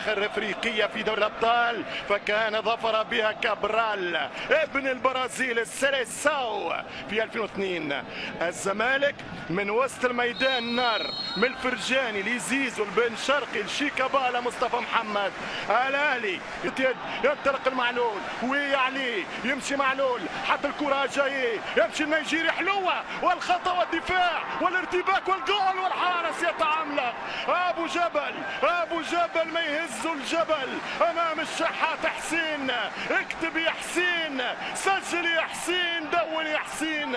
اخر افريقية في دوري الابطال فكان ظفر بها كابرال ابن البرازيل السيليساو في 2002. الزمالك من وسط الميدان نار، من الفرجاني لزيزو البن شرقي لشيكابالا مصطفى محمد. الاهلي ينطلق المعلول ويعلي، يمشي معلول حتى الكره جاي، يمشي النيجيري حلوة والخطا والدفاع والارتباك والجول والحارس يتعملق. ابو جبل، ابو جبل ما يهز الجبل امام الشحات حسين. اكتب يا حسين، سجل يا حسين، دون يا حسين.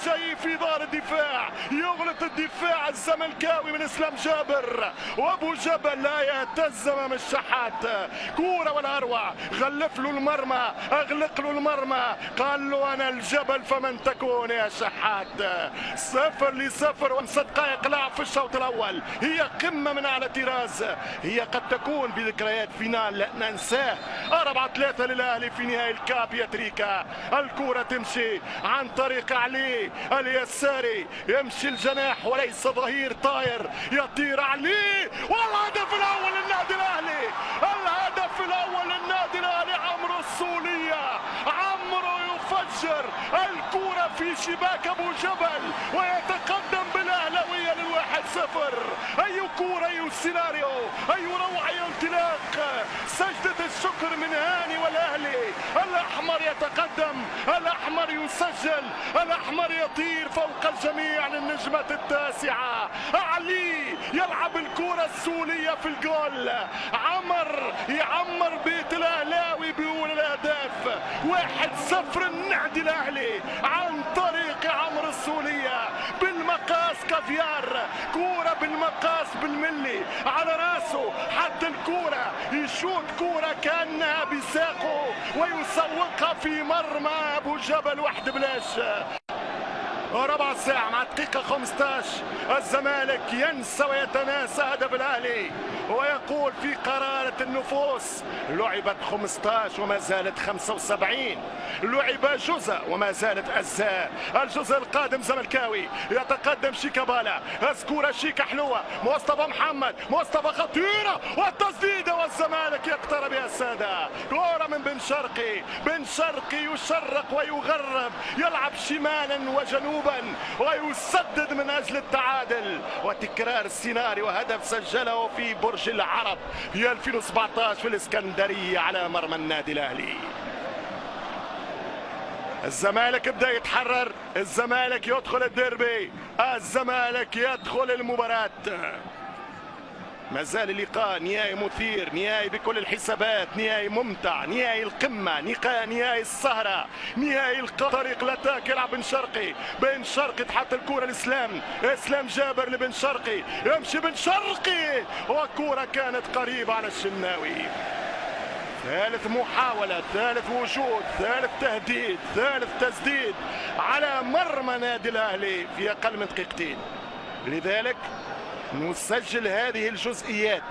جاي في دار الدفاع، يغلط الدفاع الزملكاوي من اسلام جابر، وابو جبل لا يهتز امام الشحات. كورة ولا اروع، غلف له المرمى، اغلق له المرمى، قال له انا الجبل فمن تكون يا شحات. 0-0 وخمس دقائق لعب في الشوط الاول. هي قمة من اعلى طراز، هي قد تكون بذكريات finale لا ننساه. 4-3 للاهلي في نهائي الكاب يا تريكا. الكره تمشي عن طريق علي اليساري، يمشي الجناح وليس ظهير، طاير يطير علي، والهدف الاول للنادي الاهلي، الهدف الاول للنادي الاهلي عمرو السوليه. عمرو يفجر الكرة في شباك ابو جبل ويتقدم بالاهلاويه لل1-0. اي كورة، اي سيناريو، اي روعه، اي انطلاق. سجدة الشكر من هاني والاهلي. الاحمر يتقدم، الاحمر يسجل، الاحمر يطير فوق الجميع للنجمه التاسعة. علي يلعب الكره السوليه في الجول. عمر يعمر بيت الاهلاوي بيقول الاهداف. 1-0 النادي الاهلي عن طريق عمرو السوليه بالمقاس كافيار. كورة بالمقاس بالملي على راسه، حتى الكورة يشوط كورة كانها بساقه ويسوقها في مرمى ابو جبل واحد بلاش. ربع ساعة مع دقيقة 15، الزمالك ينسى ويتناسى هدف الأهلي ويقول في قرارة النفوس لعبت 15 وما زالت 75، لعب جزء وما زالت أجزاء. الجزء القادم زملكاوي، يتقدم شيكابالا، كورة شيكا حلوة، مصطفى محمد، مصطفى خطيرة والتسديدة والزمالك يقترب يا السادة. كورة من بن شرقي، بن شرقي يشرق ويغرب، يلعب شمالا وجنوبا ويسدد من أجل التعادل وتكرار السيناريو. هدف سجله في برج العرب في 2017 في الإسكندرية على مرمى النادي الأهلي. الزمالك بدا يتحرر، الزمالك يدخل الديربي، الزمالك يدخل المباراة. ما زال اللقاء نهائي مثير، نهائي بكل الحسابات، نهائي ممتع، نهائي القمة، نهائي السهرة، نهائي الطريق. l'attaque يلعب بن شرقي، بن شرقي تحط الكرة لإسلام، إسلام جابر لبن شرقي، يمشي بن شرقي وكرة كانت قريبة على الشناوي. ثالث محاولة، ثالث وجود، ثالث تهديد، ثالث تسديد على مرمى نادي الأهلي في أقل من دقيقتين. لذلك نسجل هذه الجزئيات.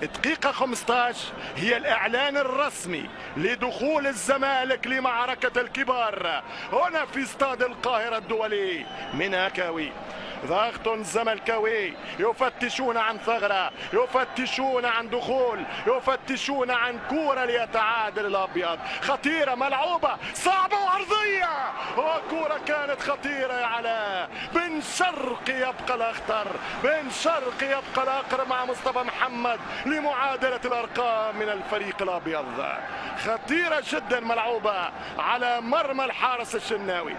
دقيقة 15 هي الإعلان الرسمي لدخول الزمالك لمعركة الكبار هنا في استاد القاهرة الدولي. من هكاوي ضغط زملكاوي، يفتشون عن ثغرة، يفتشون عن دخول، يفتشون عن كورة ليتعادل الأبيض. خطيرة ملعوبة صعبة وعرضية، وكورة كانت خطيرة يا علاء. بن شرقي يبقى الأخطر، بن شرقي يبقى الأقرب مع مصطفى محمد لمعادلة الأرقام من الفريق الأبيض. خطيرة جدا ملعوبة على مرمى الحارس الشناوي.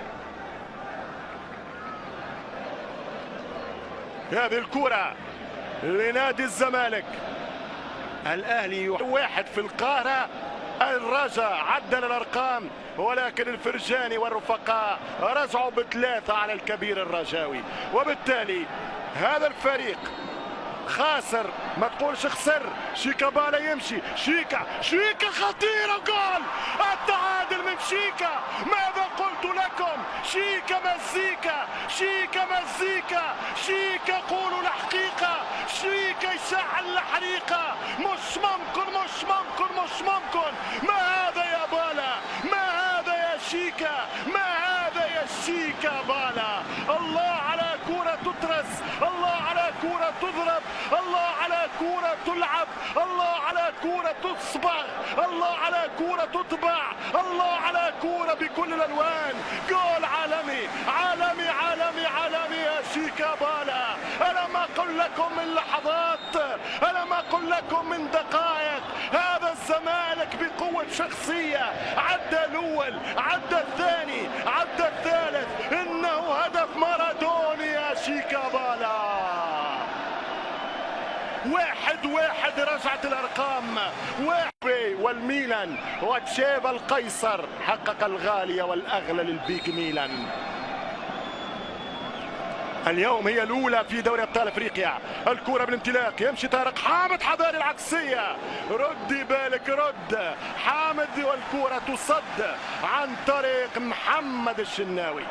هذه الكرة لنادي الزمالك. الأهلي 1 في القاهرة، الرجاء عدل الأرقام ولكن الفرجاني والرفقاء رجعوا ب3 على الكبير الرجاوي، وبالتالي هذا الفريق خاسر. ما تقولش خسر. شيكابالا يمشي، شيكا، شيكا خطيرة، جول التعادل من شيكا. ماذا قلت لكم؟ شيكا مزيكا، شيكا مزيكا، شيكا قولوا الحقيقة، شيكا يشعل الحريقة. مش ممكن، مش ممكن، مش ممكن. ما هذا يا بالا؟ ما هذا يا شيكا؟ ما هذا يا شيكا بالا؟ الله على كرة تترس، الله على كرة كرة تضرب، الله على كرة تلعب، الله على كرة تصبغ، الله على كرة تطبع، الله على كرة بكل الألوان. جول عالمي عالمي عالمي عالمي يا شيكابالا. ألم أقل لكم من لحظات، ألم أقل لكم من دقائق، هذا الزمالك بقوة شخصية عدى الأول، عدى الثاني، عدى الثالث. إنه هدف مارادوني يا شيكابالا. 1-1 رجعت الأرقام. واحد والميلان وتشيفا القيصر حقق الغالية والأغلى لل big ميلان. اليوم هي الأولى في دوري أبطال أفريقيا. الكرة بالامتلاك، يمشي طارق حامد، حضاري العكسية، ردي بالك رد حامد، والكرة تصد عن طريق محمد الشناوي.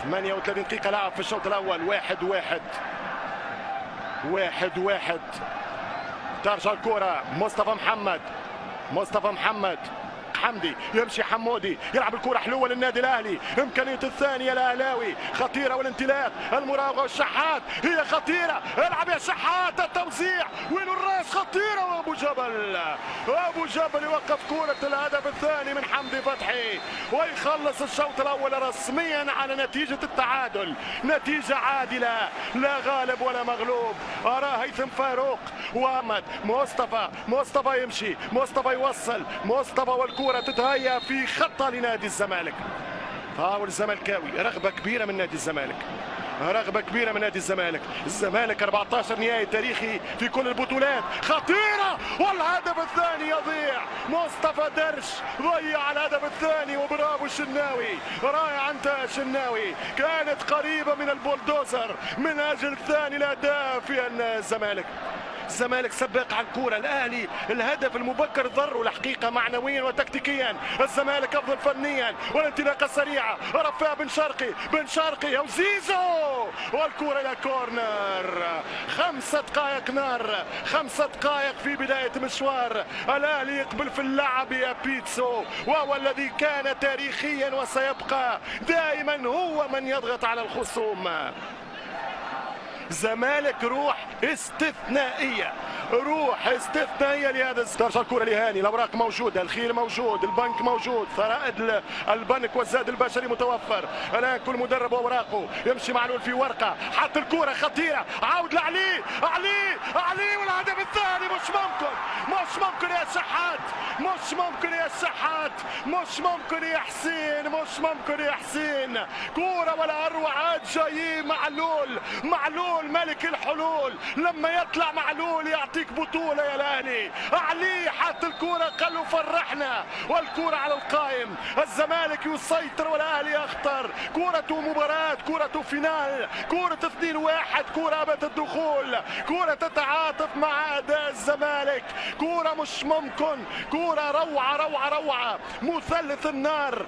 38 دقيقة لعب في الشوط الأول. 1-1 1-1. ترجع الكرة مصطفى محمد، مصطفى محمد، حمدي يمشي، حمودي يلعب الكرة حلوة للنادي الأهلي، إمكانية الثانية الأهلاوي خطيرة، والانطلاق المراوغة والشحات هي خطيرة، العب يا شحات، التوزيع وين الراس خطيرة، وأبو جبل، أبو جبل يوقف كرة الهدف الثاني من حمدي فتحي، ويخلص الشوط الأول رسميا على نتيجة التعادل، نتيجة عادلة لا غالب ولا مغلوب. أرى هيثم فاروق وأحمد مصطفى، مصطفى يمشي، مصطفى يوصل، مصطفى والكرة تتهيأ في خطة لنادي الزمالك. فاول الزملكاوي، رغبة كبيرة من نادي الزمالك، رغبة كبيرة من نادي الزمالك. الزمالك 14 نهائي تاريخي في كل البطولات. خطيرة والهدف الثاني يضيع، مصطفى درش ضيع الهدف الثاني، وبرافو الشناوي، رائع أنت يا شناوي، كانت قريبة من البولدوزر من أجل ثاني الأهداف في الزمالك. الزمالك سباق على الكرة، الأهلي الهدف المبكر ضره الحقيقة معنويا وتكتيكيا. الزمالك أفضل فنيا، والانطلاقة السريعة رفع بن شرقي، بن شرقي وزيزو، والكرة إلى corner. 5 دقائق نار، 5 دقائق في بداية مشوار الأهلي يقبل في اللعب يا بيتسو، وهو الذي كان تاريخيا وسيبقى دائما هو من يضغط على الخصوم. زمالك روح استثنائية، روح استثنائية لهذا. ترجع الكرة لهاني، الأوراق موجودة، الخير موجود، البنك موجود، ثرائد البنك والزاد البشري متوفر. الآن كل مدرب وأوراقه، يمشي معلول في ورقة، حط الكرة خطيرة، عاود لعلي، علي، علي، والهدف الثاني. مش ممكن، مش ممكن يا شحات، مش ممكن يا شحات، مش ممكن يا حسين، مش ممكن يا حسين. كورة ولا أروع، جاي معلول، معلول ملك الحلول، لما يطلع معلول يعطيك بطولة يا الأهلي. علي حط الكورة قال له فرحنا، والكورة على القائم. الزمالك يسيطر والأهلي أخطر. كرة مباراة، كرة finale، كرة 2-1، كرة أبت الدخول، كرة تتعاطف مع أداء الزمالك، كرة مش ممكن، كرة روعة روعة روعة، مثلث النار.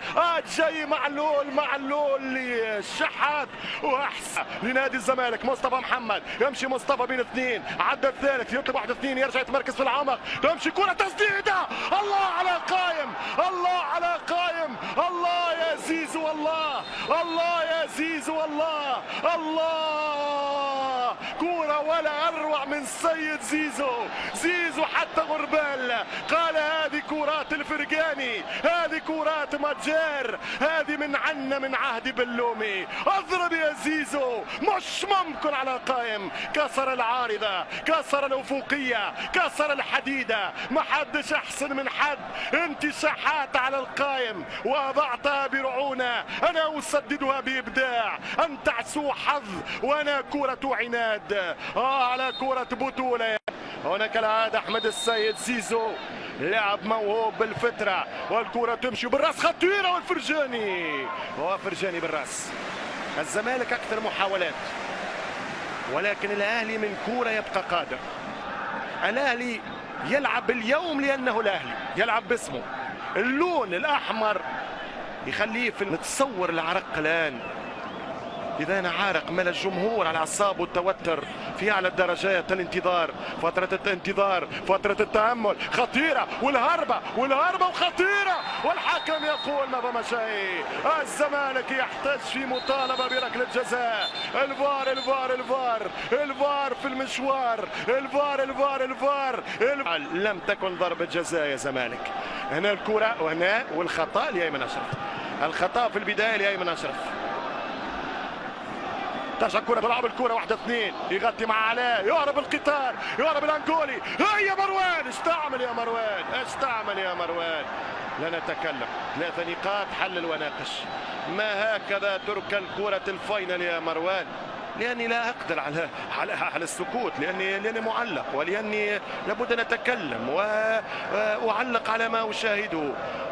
جاي معلول، معلول للشحات وأحسن لنادي الزمالك. مصطفى محمد يمشي، مصطفى بين اثنين، عدى الثالث، يطلب 1-2، يرجع يتمركز في العمق، تمشي كرة تسديدة، الله على قايم، الله على قايم، الله يا زيزو، الله، الله يا زيزو، الله، الله، كرة ولا أروع من سيد زيزو. زيزو حتى غربال قال هذه كرات الفرقاني، هذه كرات ماجير، هذه من عنا من عهد بلومي. اضرب يا زيزو، مش ممكن على قائم، كسر العارضة، كسر الأفقية، كسر الحديدة، ما حدش أحسن من حد. انت شحات على القائم وضعتها برعونة، أنا أسددها بإبداع، أنت سوء حظ وأنا كرة عناد. على كرة بطولة. هناك العادة أحمد السيد زيزو، لاعب موهوب بالفترة، والكرة تمشي بالراس خطيرة، والفرجاني، وفرجاني بالراس. الزمالك أكثر محاولات، ولكن الأهلي من كورة يبقى قادر. الأهلي يلعب اليوم لأنه الأهلي يلعب باسمه، اللون الأحمر يخليه في نتصور العرق الآن. إذا أنا عارق مال الجمهور على أعصابه التوتر. في اعلى الدرجات. الانتظار، فترة الانتظار، فترة التامل، خطيرة والهربه والهربه وخطيرة، والحكم يقول ما فما شيء. الزمالك يحتج في مطالبه بركله جزاء. الفار الفار الفار الفار في المشوار، الفار الفار الفار. لم تكن ضربه جزاء يا زمالك. هنا الكره وهنا والخطا لايمن اشرف، الخطا في البداية لايمن اشرف. ترجع الكرة، تلعب الكرة 1-2، يغطي مع علاء، يهرب القطار، يهرب الانجولي. هيا مروان، ايش تعمل يا مروان؟ ايش تعمل يا مروان؟ لا نتكلم، 3 نقاط، حلل وناقش. ما هكذا ترك الكرة ال final يا مروان، لاني لا اقدر على السكوت، لاني معلق ولاني لابد ان اتكلم واعلق على ما اشاهده.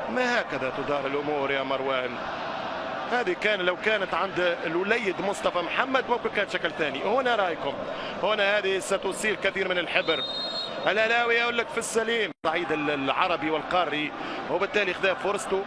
ما هكذا تدار الامور يا مروان. هذه كان لو كانت عند الوليد مصطفى محمد ممكن كانت شكل ثاني. هنا رايكم، هنا هذه ستثير كثير من الحبر. الاهلاوي يقول لك في السليم، صعيد العربي والقاري، وبالتالي خذا فرصته،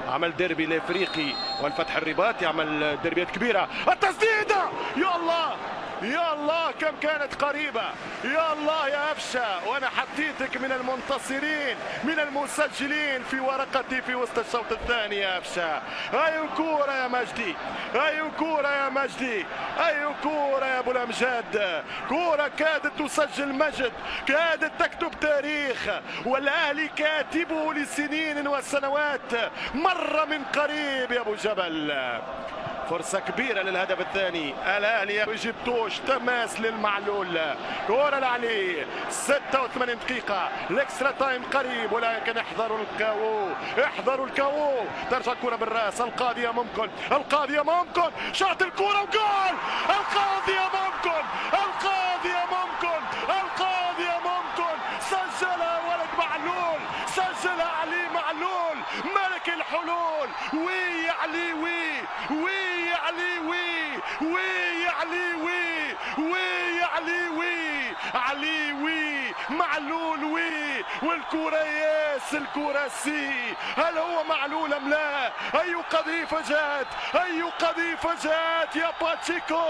عمل ديربي الافريقي والفتح الرباطي، عمل ديربيات كبيرة. التسديده، يا الله يا الله، كم كانت قريبة! يا الله يا أفشة، وأنا حطيتك من المنتصرين، من المسجلين في ورقتي في وسط الشوط الثاني. يا أفشة، أي كورة يا مجدي، أي كورة يا مجدي، أي كورة يا أبو الأمجاد! كورة كادت تسجل مجد، كادت تكتب تاريخ، والأهلي كاتبه لسنين وسنوات. مر من قريب يا أبو جبل، فرصة كبيرة للهدف الثاني. الأهلي يجيب touche، تماس للمعلول، كرة لعلي. 86 دقيقة، ال extra time قريب، ولكن احذروا الكاو، احذروا الكاو. ترجع الكرة بالراس، القاضية ممكن، القاضية ممكن، شاط الكرة وجول! القاضية ممكن، القاضية ممكن، القاضية ممكن! سجلها ولد معلول، سجلها علي معلول، ملك الحلول. oui علي oui، oui علي oui، oui علي oui، oui علي oui، علي oui، معلول oui، والكرة yes، الكرة si. هل هو معلول ام لا؟ اي قذيفة جات، اي قذيفة جات يا باتشيكو!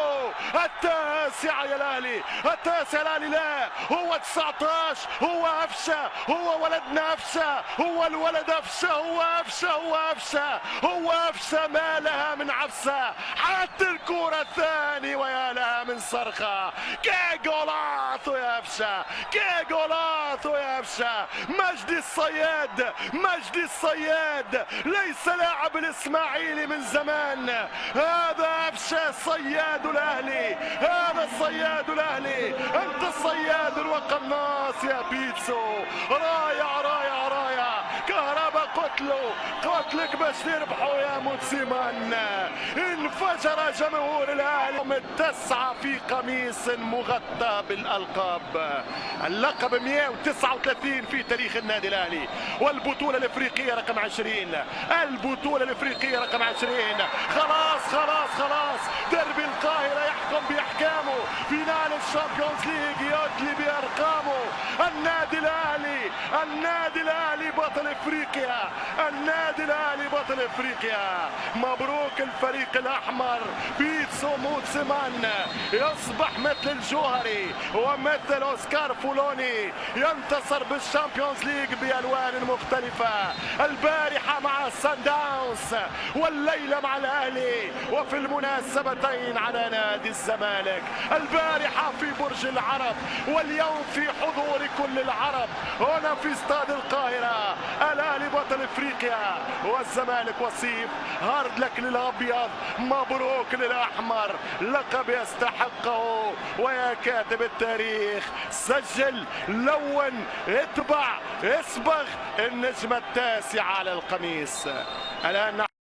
التاسعة يا الاهلي، التاسعة الاهلي. لا، هو 19، هو أفشة، هو ولدنا أفشة، هو الولد أفشة، هو أفشة، هو أفشة، هو أفشة. ما لها من عفسة، حتى الكرة الثانية، ويا لها من صرخة! qué golazo يا أفشة، qué golazo يا أفشة! مجدي الصياد، مجدي الصياد ليس لاعب الإسماعيلي من زمان. هذا أفشة صياد الأهلي، هذا الصياد الأهلي. أنت الصياد وقناص يا بيتسو. رائع رائع رائع. كهرباء قتلوا، قتلك باش تربحوا يا موتسيمان. انفجر جمهور الاهلي، التسعة في قميص مغطى بالالقاب. اللقب 139 في تاريخ النادي الاهلي، والبطوله الافريقية رقم 20، البطولة الافريقية رقم 20. خلاص خلاص خلاص، دربي القاهرة يحكم باحكامه، final ال Champions League يدلي بارقامه. النادي الاهلي، النادي الاهلي بطل افريقيا، النادي الاهلي بطل افريقيا. مبروك الفريق الاحمر. بيتسو موتسيمان يصبح مثل الجوهري ومثل اوسكار فولوني، ينتصر بال Champions League بالوان مختلفه، البارحة مع سان داونز والليلة مع الاهلي، وفي المناسبتين على نادي الزمالك. البارحة في برج العرب واليوم في حضور كل العرب هنا في استاد القاهره. الاهلي بطل افريقيا والزمالك وصيف. hard luck للابيض، مبروك للاحمر، لقب يستحقه. ويا كاتب التاريخ، سجل، لون، اتبع، اصبغ النجمة التاسعة على القميص الان.